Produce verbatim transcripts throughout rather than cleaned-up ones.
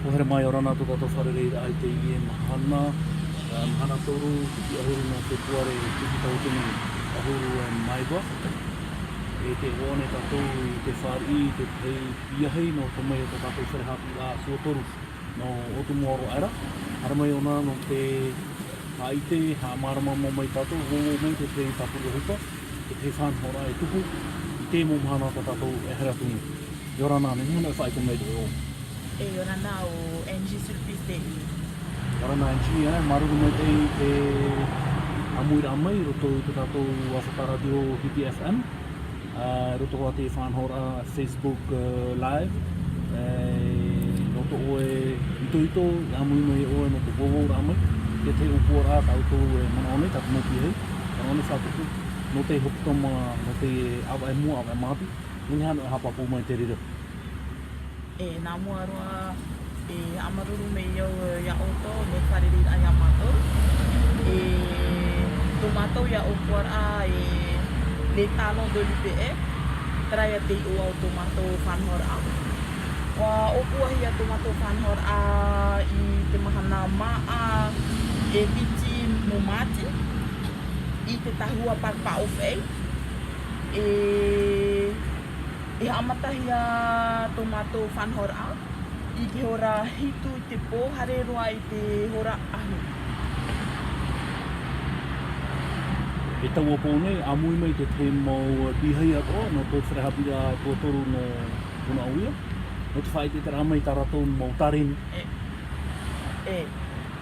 Haere mai, ʻia ora na tō tātou fārereiraʻa i teie mahana, ā, mahana toru, te piti ʻahuru nō Fepuare, piti tauatini ʻahuru e maeva. E tē hoʻo nei tātou i te fāriʻi, i te tahi piahi nō te mau o tā tātou fare haʻapiʻiraʻa tuatoru nō ʻOutumu Aroraʻa. Haere mai ʻōna nō te faʻaʻite, haʻamāramarama mai tātou, ʻua ʻoaʻoa mai te tahi tāpura ʻohipa, te tahi faʻanahoraʻa e tupu i teie mau mahana tā tātou e haere atu nei. ʻIa ora na, nehenehe e faʻaʻite mai te ʻoe. E, ʻia ora na, ʻo Angie Sulpice teie. ʻIa ora na, Angie, ē, māuruuru maitaʻi i te ʻāmuiraʻa mai i roto i tā tātou ʻāfata rātio Hiti F M. Ā, i roto hoʻi i te faʻanahoraʻa Facebook, ā, Live, ē, nō tō ʻoe itoito, e ʻāmui mai ʻoe nō te vauvau raʻa mai, te tahi ʻōpuaraʻa tā ʻoutou e manaʻo nei, tā te mau piahi, manaʻo nei faʻatupu, nō te hepetoma, nō te ʻāvaʻe mua, ʻāvaʻe māʻohi, nehenehe anaʻe e haʻapāpū mai i te reira. E, nā mua roa, e, haʻamāuruuru mai au, e, iā ʻoutou, nō te fārereiraʻa iā mātou. E, tō mātou ïa ʻōpuaraʻa, e, Les Talons de l'U P F, terā ïa te iʻoa o tō mātou faʻanahoraʻa. ʻUa ʻōpuahia tō mātou faʻanahoraʻa i te mahana māʻa e piti nō Māti, i te tahua Park Paʻofeʻi. E, e haʻamatahia tō mātou faʻanahoraʻa i te hora hitu i te pō, haere roa i te hora ʻahuru. E taua pō nei, ʻāmui mai te tahi mau piahi atoʻa, nō tō te fare haʻapiʻiraʻa tuatoru nō Punaʻauia, nō te faʻaʻite i te raʻa mai tā rātou mau tāreni. E, e.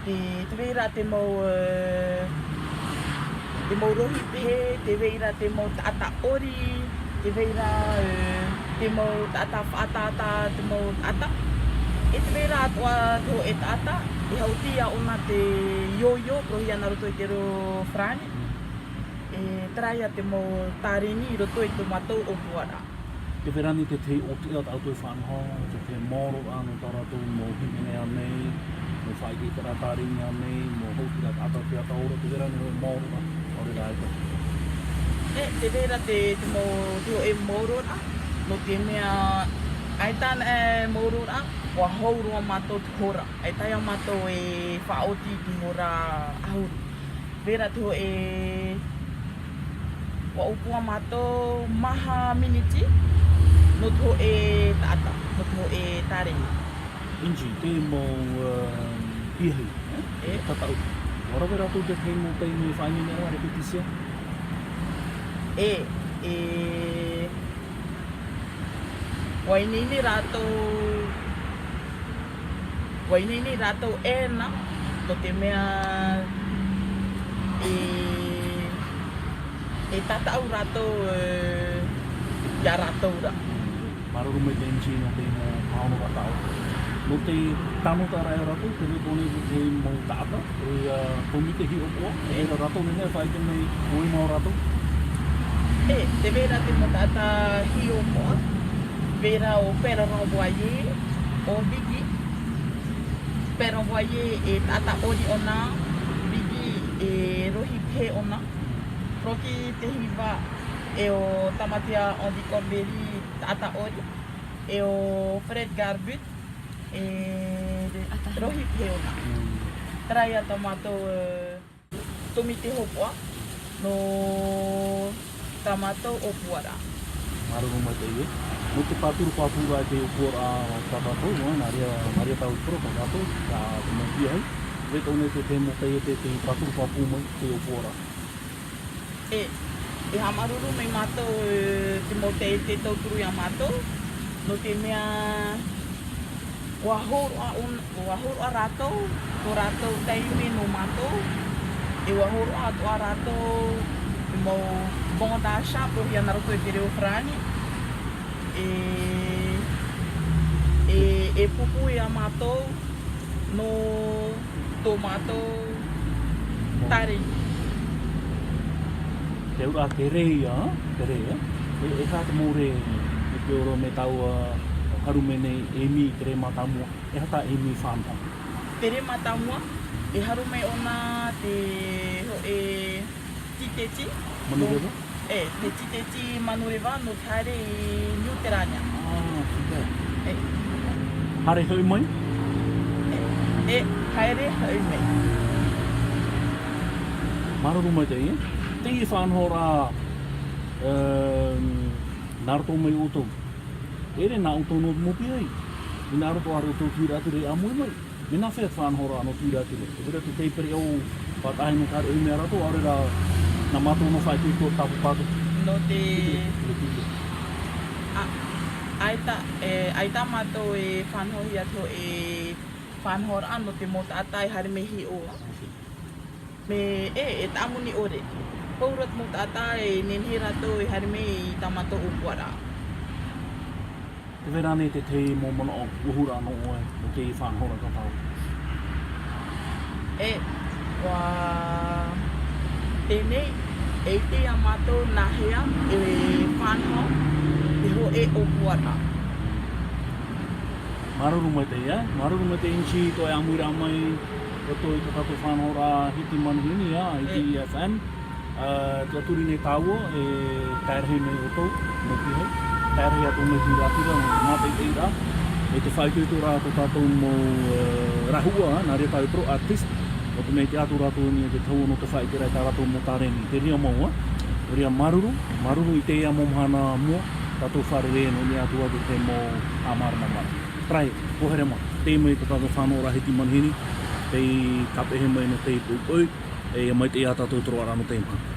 Tē, tē vai ra te mau, ē, te mau rohi pehe, tē vai ra te mau taʻata ʻori, tē vai ra, ē, te mau taʻata faʻataʻata, te mau taʻata. E tē vai ra atoʻa te hōʻē taʻata, e haʻuti ïa ʻōna te ioio, parauhia nā roto i te reo farāni. E terā ïa te mau tāreni i roto i tō mātou ʻōpuaraʻa. Tē vai ra ānei te tahi ʻōtiʻa tā ʻoutou e faʻanaho, te tahi maororaʻa nō tā rātou mau hīmene ānei, mau faʻaʻiteʻiteraʻa tāreni ānei, mau haʻutiraʻa taʻata, te taʻata ora, tē vai ra ānei hōʻē maororaʻa, ʻaore rā ʻaita? E, tē vai ra te, te mau, te hōʻē maororaʻa, nō te mea, ʻaita anaʻe maororaʻa, ʻua hau roa mātou te hora. ʻAita ïa mātou e faʻaoti i te hora ʻahuru. Tē vai ra te hōʻē, ʻua ʻōpua mātou maha miniti, nō te hōʻē taʻata, nō te hōʻē tāreni. Angie, te mau, ā, piahi, ē? E. Tataʻu. ʻUa rave rātou i te tahi mau taime faʻaineineraʻa, répétition? E, e, ʻUa ineine rātou, ʻua ineine rātou ʻē na, nō te mea e, e tataʻu rātou, ē, iā rātou ra. Māuruuru maitaʻi Angie nō te mau faʻanahoraʻa. Nō te tano tā rātou, tē vai ra ānei te mau taʻata, e, ā, tōmite hiʻopoʻa, e, rātou nehenehe e faʻaʻite mai ʻoe mā rātou? E, tē vai ra te mau taʻata hiʻopoʻa, tē vai ra ʻo Père Renvoyé, ʻo Biggie, Père Renvoyé e taʻata ʻori ʻōna, Biggie e rohi pehe ʻōna, Rocky Te Hiva, e ʻo Tamatea Andy Corbéry, taʻata ʻori, e ʻo Fred Garbut, e rohi pehe ʻōna. Mm. Terā ïa tā mātou, ē, tōmite hiʻopoʻa, nō tā mātou ʻōpuaraʻa. Māuruuru maitaʻi ē. Nō te pāturu pāpūraʻa i te ʻōpuaraʻa tā tātou, nō, nā reira, nā reira tāʻu i parau tā tātou, tā te mau piahi. Tē vai ra ānei te, te mau taiete tei pāturu pāpū mai i te ʻōpuaraʻa? E, e haʻamāuruuru mai mātou, ē, te mau taiete tauturu iā mātou, nō te mea ʻua hōroʻa ʻōn-, ʻua hōroʻa rātou, tō rātou taime nō mātou, e ʻua hōroʻa atoʻa rātou te mau bon d'achat, parauhia nā roto i te reo farāni, e, e, e pupu iā mātou, nō tō mātou tāreni. Te auraʻa, te rē ïa, te rē ïa. E, e aha te mau rē, e te ora mai tāua, ā, haru mai nei Amy, te rē mātāmua. E aha tā Amy e faʻanaho? Te rē mātāmua, e haru mai ʻōna te hōʻē tīteti. Manureva? E, te tīteti manureva nō te haere i Niu Terānea. Ah, super. E. Haere hoʻi mai? E haere hoʻi mai. Māuruuru maitaʻi, e? Teie faʻanahoraʻa, e, nā roto mai ʻoutou. E ʻere nā ʻoutou noa mau pihaʻi. I nā roto ā ʻoutou Tuirātira e ʻāmui mai. Mea nāfea te faʻanahoraʻa nō Tuirātira? E ʻere te tei pereʻoʻo, faʻataʻa nō te haere mai rātou, ʻaore rā nā mātou nō faʻaitoito tāpaparahi. Nō te, nō te, a, ʻaita, e, ʻaita mātou e faʻanahohia atu e faʻanahoraʻa nō te mau taʻata e haere mai hiʻo. Mea, e, e tāmoni ʻore. Pauroa te mau taʻata e nehenehe rātou e haere mai i tā mātou ʻōpuaraʻa. Tē vai ra ānei te tahi mau manaʻo, ʻuhuraʻa nō ʻoe, nō te faʻanahoraʻa tātou? E, ʻua, teie, e ʻite ā mātou nāhea e faʻanaho te hōʻē ʻōpuaraʻa. Māuruuru maitaʻi, e? Māuruuru maitaʻi, Inchi, tō ʻoe ʻāmuiraʻa mai, roto i tā tātou faʻanahoraʻa Hiti Manihini, ā, Hiti E. F M. Ā, tē tūturi nei tāua, e tae rahi mai ʻoutou, nō pihaʻi. Tae rahi atu mai Tuirātira, nō te mātaʻitaʻiraʻa. E te faʻaitoitoraʻa tō tātou mau, e, rahua, nā reira tāua e parau artist. Nō te mea tē ʻite atu rātou i niʻa i te tahua nō te faʻaʻiteraʻa i tā rātou mau taleni. Te reira mau, ā. Te reira māuruuru, māuruuru i teie mau mahana mua, tātou fārerei nō niʻa atu ā i te mau haʻamāramarama. Terā, ʻua haere mai, teie mai tā tātou faʻanahoraʻa Hiti Manihini, tei tāpeʻahia mai nō te poʻipoʻi, e ʻia maitaʻi ā tātou i te roaraʻa nō teie mahana.